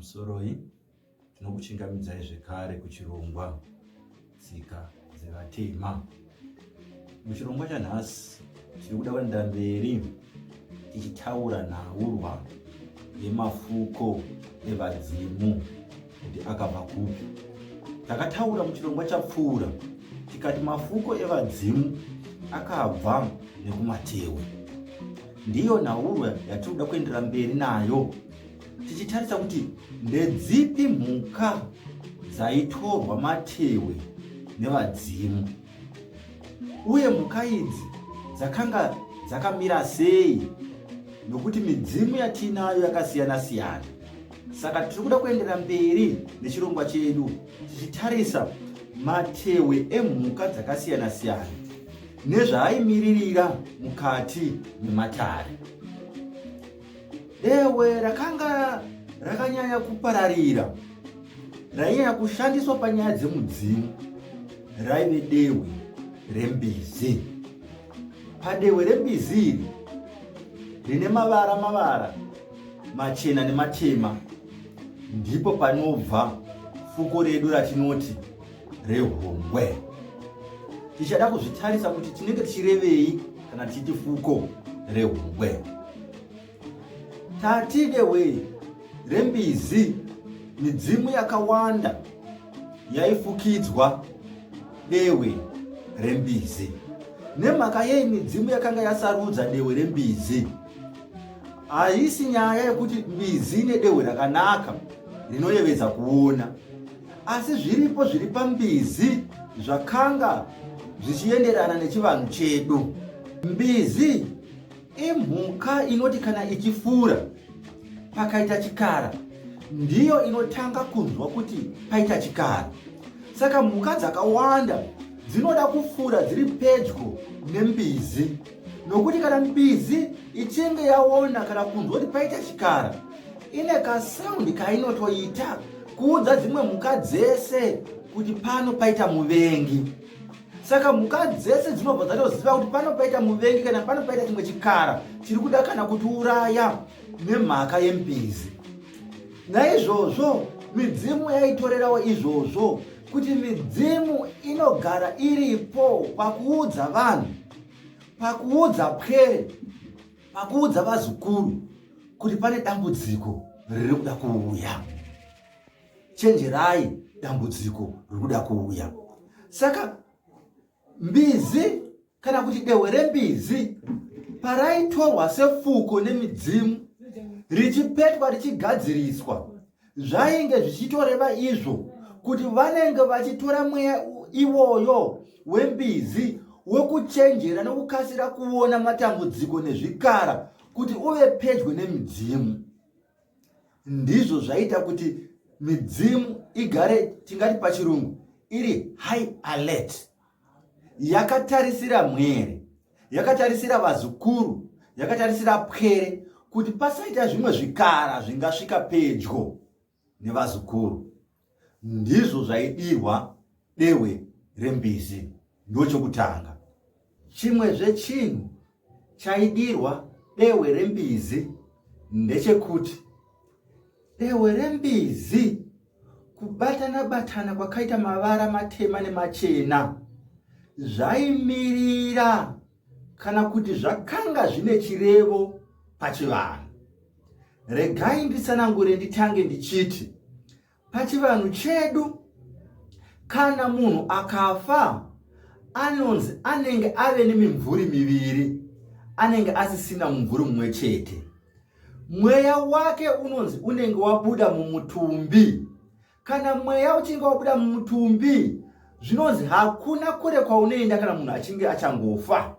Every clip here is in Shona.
Pamusoroi, tinokuchingamidzai zvekare kuchirongwa Tsika dzeVatema. Muchirongwa chanhasi tiri kuda kuenda mberi tichitaura nhaurwa yemafuko evadzimu kuti akabva kupi. Takataura muchirongwa chapfuura tikati mafuko evadzimu akabva nekumatewe. Ndiyo nhaurwa yatiri kuda kuendera mberi nayo tichitarisa kuti ndedzipi mhuka dzaitorwa matehwe nevadzimu uye mhuka idzi dzakanga dzakamira sei nokuti midzimu yatiinayo yakasiyana siyana. Saka tiri kuda kuendera mberi nechirongwa chedu tichitarisa matehwe emhuka dzakasiyana siyana nezvaaimiririra mukati mematare. Dehwe rakanga rakanyanya kupararira rainyanya kushandiswa panyaya dzemudzimu raive dehwe rembizi. Padehwe rembizi iri rine mavara mavara machena nematema ndipo panobva fuko redu ratinoti rehungwe. Tichada kuzvitarisa kuti tinenge tichirevei kana tichiti fuko rehungwe. Tati dehwe rembizi midzimu yakawanda yaifukidzwa dehwe rembizi. Nemhaka yei midzimu yakanga yasarudza dehwe rembizi? Haisi nyaya yekuti mbizi ine dehwe rakanaka rinoyevedza kuona, asi zviripo zviri pambizi zvakanga zvichienderana nechivanhu chedu. Mbizi imhuka inoti kana ichifura pakaita chikara ndiyo inotanga kunzwa kuti paita chikara. Saka mhuka dzakawanda dzinoda kufura dziri pedyo nembizi nokuti kana mbizi ichinge yaona kana kunzwa kuti paita chikara ine kasaundi kainotoita kuudza dzimwe mhuka dzese kuti pano paita muvengi. Saka mhuka dzese dzinobva dzatoziva kuti pano paita muvengi kana pano paita chimwe chikara chiri kuda kana kutiuraya nemhaka yembizi. Naizvozvo midzimu yaitorerawo izvozvo kuti midzimu inogara iripo pakuudza vanhu, pakuudza pwere, pakuudza vazukuru kuti pane dambudziko riri kuda kuuya. Chenjerai, dambudziko riri kuda kuuya. Saka mbizi kana kuti dehwe rembizi paraitorwa sefuko nemidzimu richipetwa richigadziriswa zvainge zvichitoreva izvo kuti vanenge vachitora mweya iwoyo wembizi wekuchenjera nokukasira kuona matambudziko nezvikara kuti uve pedyo nemidzimu. Ndizvo zvaita kuti midzimu igare, tingati pachirungu, iri high alert, yakatarisira mwere, yakatarisira vazukuru, yakatarisira pwere kuti pasaita zvimwe zvikara zvingasvika pedyo nevazukuru. Ndizvo zvaidirwa dehwe rembizi, ndochokutanga. Chimwezve chinhu chaidirwa dehwe rembizi ndechekuti dehwe rembizi kubatana batana kwakaita mavara matema nemachena zvaimirira kana kuti zvakanga zvine chirevo pachivanhu. Regai nditsanangure nditange ndichiti pachivanhu chedu kana munhu akafa anonzi anenge ave nemimvuri miviri, anenge asisina mumvuri mumwe chete. Mweya wake unonzi unenge wabuda mumutumbi. Kana mweya uchinge wabuda mumutumbi, zvinonzi hakuna kure kwaunoenda kana munhu achinge achangofa.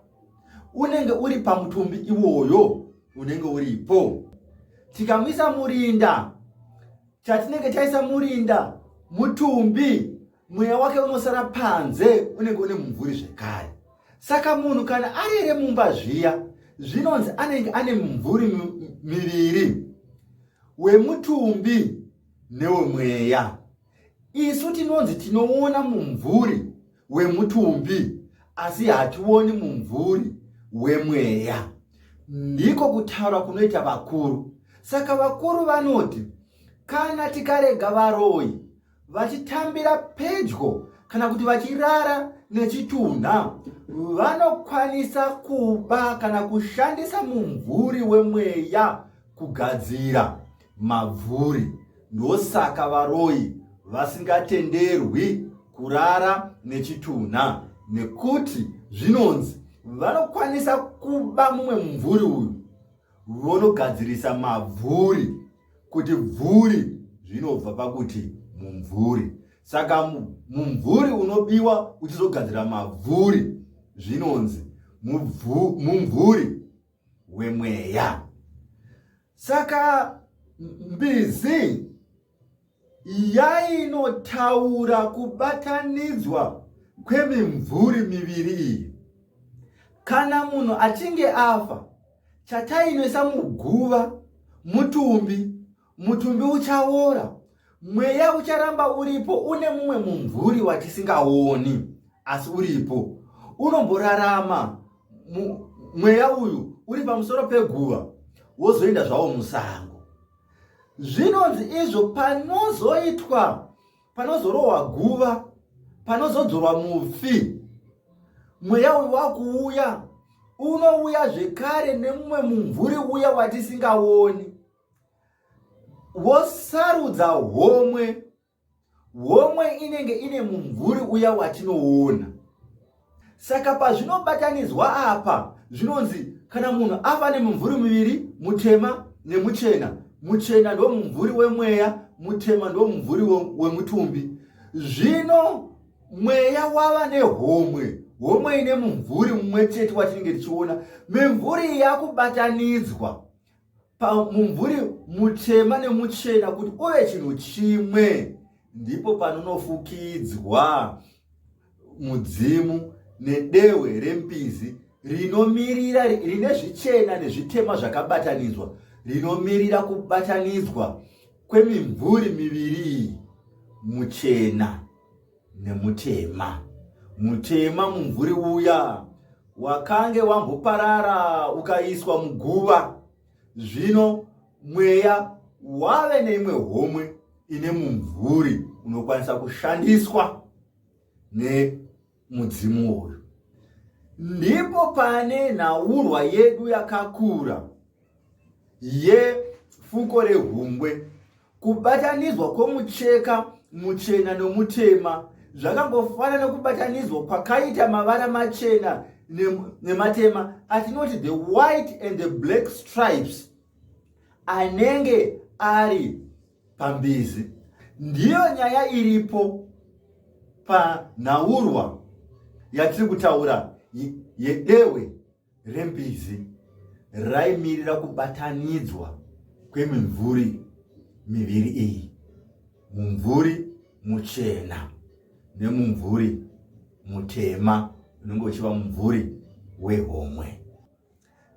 Unenge uri pamutumbi iwoyo, unenge uripo. Tikamuisa murinda, chatinenge taisa murinda mutumbi, mweya wake unosara panze, unenge une mumvuri zvekare. Saka munhu kana arere mumba zviya, zvinonzi anenge ane mumvuri miviri, wemutumbi newemweya. Isu tinonzi tinoona mumvuri wemutumbi asi hationi mumvuri wemweya. Ndiko kutaura kunoita vakuru. Saka vakuru vanoti Kana tikarega varoyi vachitambira pedyo kana kuti vachirara nechitunha, vanokwanisa kuba kana kushandisa mumvuri wemweya kugadzira mabvuri. Ndosaka varoyi vasingatenderwi kurara nechitunha nekuti zvinonzi vanokwanisa kuba mumwe mumvuri uyu vonogadzirisa mabvuri kuti bvuri zvinobva pakuti mumvuri. Saka mumvuri unobiwa uchizogadzira mabvuri zvinonzi mumvuri wemweya. Saka mbizi yainotaura kubatanidzwa kwemimvuri miviri iyi. Kana munhu achinge afa, chatainoisa muguva mutumbi, mutumbi uchaora, mweya ucharamba uripo une mumwe mumvuri watisingaoni asi uripo. Unomborarama mweya uyu uri pamusoro peguva wozoenda zvawo musango. Zvinonzi izvo panozoitwa, panozorohwa guva, panozodzorwa mufi, mweya uyu wakuuya, unouya zvekare nemumwe mumvuri uya watisingaoni, wosarudza homwe. Homwe inenge ine mumvuri uya watinoona. Saka pazvinobatanidzwa apa zvinonzi kana munhu afa nemumvuri miviri, mutema nemuchena. Muchena ndo mumvuri wemweya, mutema ndo mumvuri wemutumbi. Zvino mweya wava nehomwe, homwe ine mumvuri mumwe chete watinenge tichiona. Mimvuri iyi yakubatanidzwa pamumvuri mutema nemuchena kuti uve chinhu chimwe, ndipo panonofukidzwa mudzimu nedehwe rembizi rinomirira rine zvichena nezvitema zvakabatanidzwa, rinomirira kubatanidzwa kwemimvuri miviri iyi, muchena nemutema. Mutema mumvuri uya wakange wamboparara ukaiswa muguva, zvino mweya wave neimwe homwe ine mumvuri unokwanisa kushandiswa nemudzimu uyu. Ndipo pane nhaurwa yedu yakakura yefuko rehungwe. Kubatanidzwa kwomucheka muchena nomutema zvakangofanana nekubatanidzwa kwakaita mavara machena nematema atinoti the white and the black stripes anenge ari pambizi. Ndiyo nyaya iripo panhaurwa yatiri kutaura yedehwe rembizi raimirira kubatanidzwa kwemimvuri miviri iyi, mumvuri muchena nemumvuri mutema unenge uchiva mumvuri wehomwe.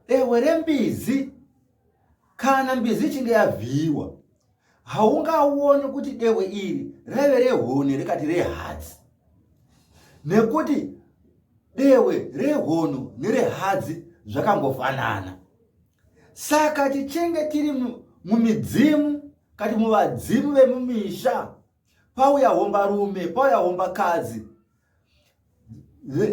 Dehwe rembizi, kana mbizi ichinge yavhiyiwa, haungaoni kuti dehwe iri raive rehonye rekati rehadzi, nekuti dehwe rehono nerehadzi zvakangofanana. Saka tichinge tiri mumidzimu kati muvadzimu vemumisha, pauya hombarume, pauya hombakadzi,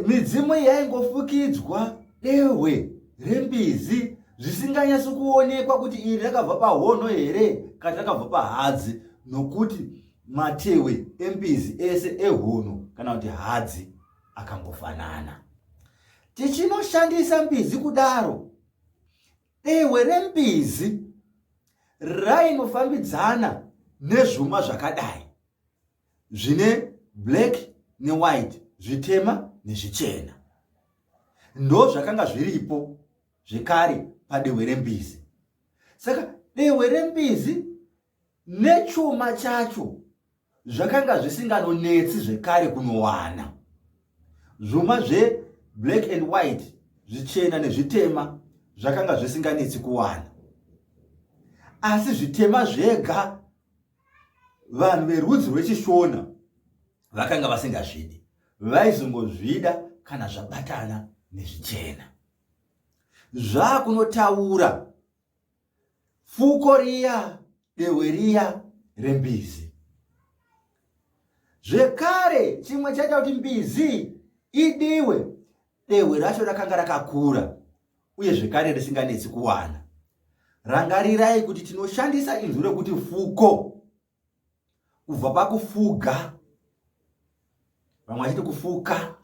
midzimu iyi yaingofukidzwa dehwe rembizi zvisinganyatsi kuonekwa kuti iri rakabva pahono here kana rakabva pahadzi, nokuti matehwe embizi ese ehono kana kuti hadzi akangofanana. Tichinoshandisa mbizi kudaro, dehwe rembizi rainofambidzana nezvuma zvakadai zvine black newhite, zvitema nezvichena. Ndo zvakanga zviripo zvekare padehwe rembizi. Saka dehwe rembizi nechuma chacho zvakanga zvisinganonetsi zvekare kunowana. Zvuma zveblack and white, zvichena nezvitema, zvakanga zvisinganetsi kuwana, asi zvitema zvega vanhu verudzi rwechiShona vakanga vasingazvidi, vaizongozvida kana zvabatana nezvichena. Zvakunotaura fuko riya, dehwe riya rembizi. Zvekare chimwe chaita kuti mbizi idiwe, dehwe racho rakanga rakakura uye zvekare risinganetsi kuwana. Rangarirai kuti tinoshandisa inzwi rekuti fuko kubva pakufuga, vamwe vachiti kufuka.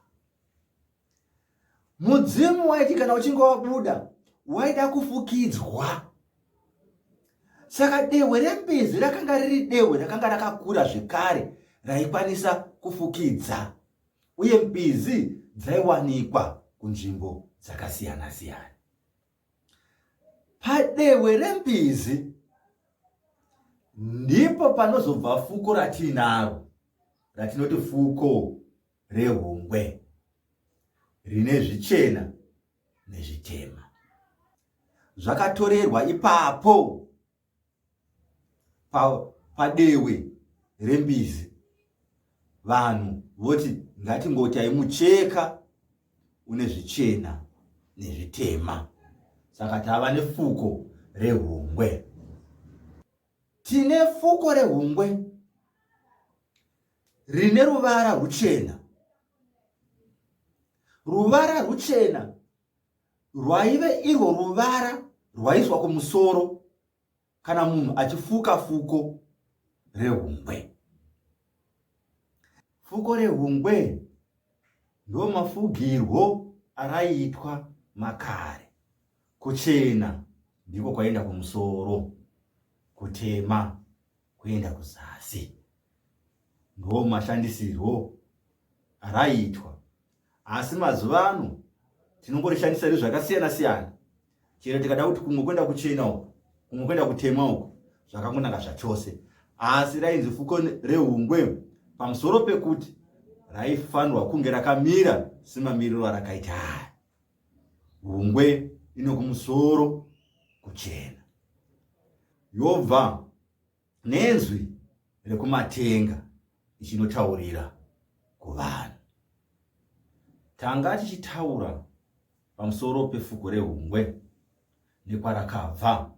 Mudzimu waiti kana uchinge wabuda waida kufukidzwa. Saka dehwe rembizi rakanga riri dehwe rakanga rakakura zvekare raikwanisa kufukidza, uye mbizi dzaiwanikwa kunzvimbo dzakasiyana-siyana. Padehwe rembizi ndipo panozobva fuko ratiinaro ratinoti fuko rehungwe rine zvichena nezvitema. Zvakatorerwa ipapo padehwe rembizi, vanhu voti ngatingotai mucheka une zvichena nezvitema, saka tava nefuko rehungwe. Tine fuko rehungwe rine ruvara ruchena. Ruvara ruchena rwaive irwo ruvara rwaiswa kumusoro kana munhu achifuka fuko rehungwe. Fuko rehungwe ndomafugirwo araiitwa makare. Kuchena ndiko kwaienda kumusoro, kutema kuenda kuzasi. Ndo mashandisirwo araiitwa, asi mazuva ano tinongorishandisa iri zvakasiyana siyana. Chero tikada kuti kumwe kuenda kuchena uku, kumwe kuenda kutema uku, zvakangonaka zvachose. Asi rainzi fuko rehungwe pamusoro pekuti raifanirwa kunge rakamira semamiriro arakaita aya. Hungwe ine kumusoro kuchena, yobva nenzwi rekumatenga ichinotaurira kuvanhu. Tanga tichitaura pamusoro pefuko rehungwe nekwarakabva.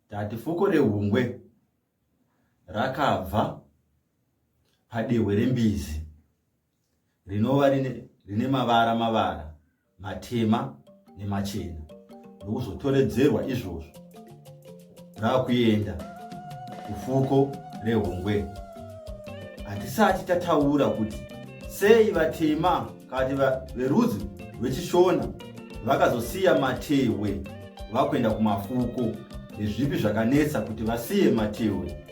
Tati fuko rehungwe rakabva padehwe rembizi rinova rine, rine mavara mavara matema nemachena, ndokuzotoredzerwa izvozvo rakuenda kufuko rehungwe. Hatisati tataura kuti sei vatema kati verudzi rwechiShona vakazosiya matehwe vakuenda kumafuko. Ndezvipi zvakanetsa kuti vasiye matehwe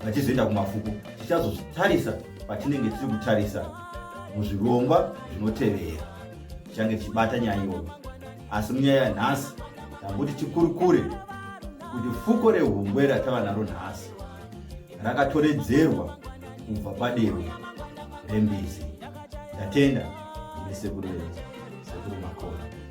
vachizoenda kumafuko? Tichazozvitarisa patinenge tiri kutarisa muzvirongwa zvinotevera, tichange tichibata nyaya iyoyo. Asi munyaya yanhasi tangoti tikurukure kuti fuko rehungwe ratava naro nhasi rakatoredzerwa kubva padehwe rembizi. Ndatenda, ndine sekuru vedu, Sekuru Makoni.